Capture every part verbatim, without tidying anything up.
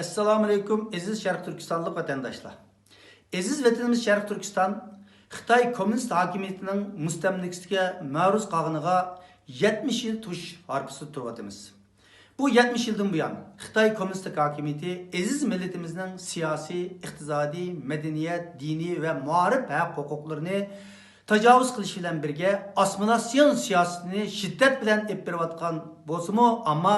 ئەسسالامۇئەلەيكۇم، ئەزىز شەرقىي تۈركىستانلىق ۋەتەنداشلار! ئەزىز ۋەتىنىمىز شەرقىي تۈركىستان خىتاي كوممۇنىست ھاكىمىيىتىنىڭ مۇستەملىكىسىگە مەرۇز قالغىنىغا يەتمىش يىل توشۇش ھارپىسىدا تۇرۇۋاتىمىز. بۇ يەتمىش يىلدىن بۇيان، خىتاي كوممۇنىستىك ھاكىمىيىتى ئەزىز مىللىتىمىزنىڭ سىياسىي، ئىقتىسادىي، مەدەنىيەت، دىنىي ۋە مائارىپ ھەق ھوقۇقلىرىنى تاجاۋۇز قىلىش بىلەن بىرگە، ئاسسىمىلياتسىيون سىياسىتىنى شىددەت بىلەن ئېلىپ بېرىۋاتقان بولسىمۇ، ئەمما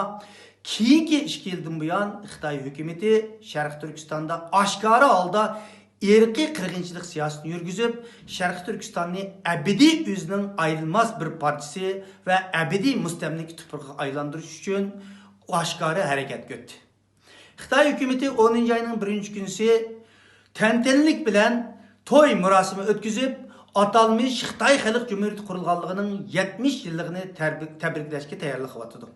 كېيىنكى ئىككى يىلدىن بۇيان خىتاي ھۆكۈمىتى شەرقىي تۈركىستاندا ئاشكارا ھالدا ئىرقىي قىرغىنچىلىق سىياسىتىنى يۈرگۈزۈپ، شەرقىي تۈركىستاننى ئەبەدىي ئۆزىنىڭ ئايرىلماس بىر پارچىسى ۋە ئەبەدىي مۇستەملىكە تۇپرىقىغا ئايلاندۇرۇش ئۈچۈن ئاشكارا ھەرىكەتكە ئۆتتى. خىتاي ھۆكۈمىتى ئونىنچى ئاينىڭ بىرىنچى كۈنىسى تەنتەنىلىك بىلەن توي مۇراسىمى ئۆتكۈزۈپ، ئاتالمىش خىتاي خەلق جۇمھۇرىيىتى قۇرۇلغانلىقىنىڭ يەتمىش يىللىقىنى تەبرىك-، تەبرىكلەشكە تەييارلىق قىلىۋاتىدۇ.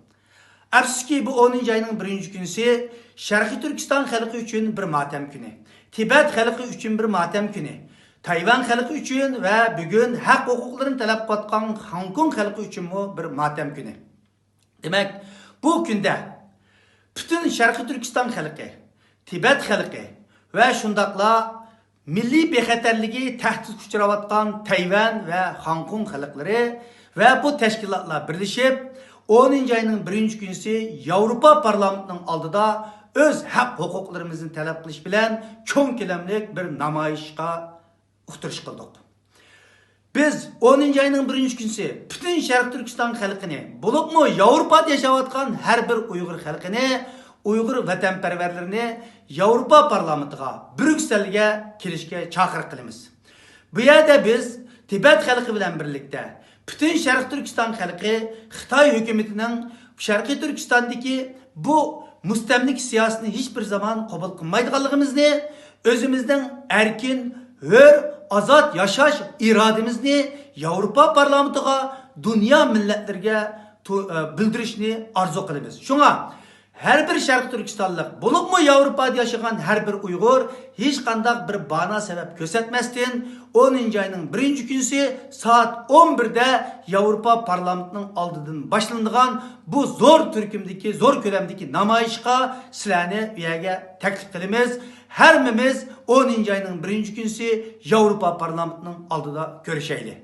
ئەپسۇسكى، بۇ ئونىنچى ئاينىڭ بىرىنچى كۈنىسى شەرقىي تۈركىستان خەلقى ئۈچۈن بىر ماتەم كۈنى، تىبەت خەلقى ئۈچۈن بىر ماتەم كۈنى، تايۋان خەلقى ئۈچۈن ۋە بۈگۈن ھەق ھوقۇقلىرىنى تەلەپ قىلىۋاتقان خوڭكوڭ خەلقى ئۈچۈنمۇ بىر ماتەم كۈنى. دېمەك، بۇ كۈندە پۈتۈن شەرقىي تۈركىستان خەلقى، تىبەت خەلقى ۋە شۇنداقلا مىللىي بىخەتەرلىكى تەھدىتكە ئۇچراۋاتقان تەيۋەن ۋە خوڭكوڭ خەلقلىرى ۋە بۇ تەشكىلاتلار بىرلىشىپ، ئونىنچى ئاينىڭ بىرىنچى كۈنىسى ياۋروپا پارلامېنتىنىڭ ئالدىدا ئۆز ھەق ھوقۇقلىرىمىزنى تەلەپ قىلىش بىلەن چوڭ كۆلەملىك بىر نامايىشقا ئۇقتۇرۇش قىلدۇق. بىز ئونىنچى ئاينىڭ بىرىنچى كۈنىسى پۈتۈن شەرقىي تۈركىستان خەلقىنى، بولۇپمۇ ياۋروپادا ياشاۋاتقان ھەر بىر ئۇيغۇر خەلقىنى، ئۇيغۇر ۋەتەنپەرۋەرلىرىنى ياۋروپا پارلامېنتىغا، بريۇكسېلگە كېلىشكە چاقىرىق قىلىمىز. بۇ يەردە بىز تىبەت خەلقى بىلەن بىرلىكتە، پۈتۈن شەرقىي تۈركىستان خەلقى خىتاي ھۆكۈمىتىنىڭ شەرقىي تۈركىستاندىكى بۇ مۇستەملىكە سىياسىتىنى ھېچ بىر زامان قوبۇل قىلمايدىغانلىقىمىزنى، ئۆزىمىزنىڭ ئەركىن، ھۆر، ئازاد ياشاش ئىرادىمىزنى ياۋروپا پارلامېنتىغا، دۇنيا مىللەتلىرىگە تو-، ئە، بىلدۈرۈشنى ئارزۇ قىلىمىز. شۇڭا ھەر بىر شەرقىي تۈركىستانلىق، بولۇپمۇ ياۋروپادا ياشىغان ھەر بىر ئۇيغۇر ھېچقانداق بىر بانا سەۋەب كۆرسەتمەستىن، ئونىنچى ئاينىڭ بىرىنچى كۈنىسى سائەت ئون بىردە ياۋروپا پارلامېنتىنىڭ ئالدىدىن باشلىنىدىغان بۇ زور تۈركۈمدىكى، زور كۆلەمدىكى نامايىشقا سىلەرنى ئۇ يەرگە تەكلىپ قىلىمىز. ھەممىمىز ئونىنچى ئاينىڭ بىرىنچى كۈنىسى ياۋروپا پارلامېنتىنىڭ ئالدىدا كۆرۈشەيلى.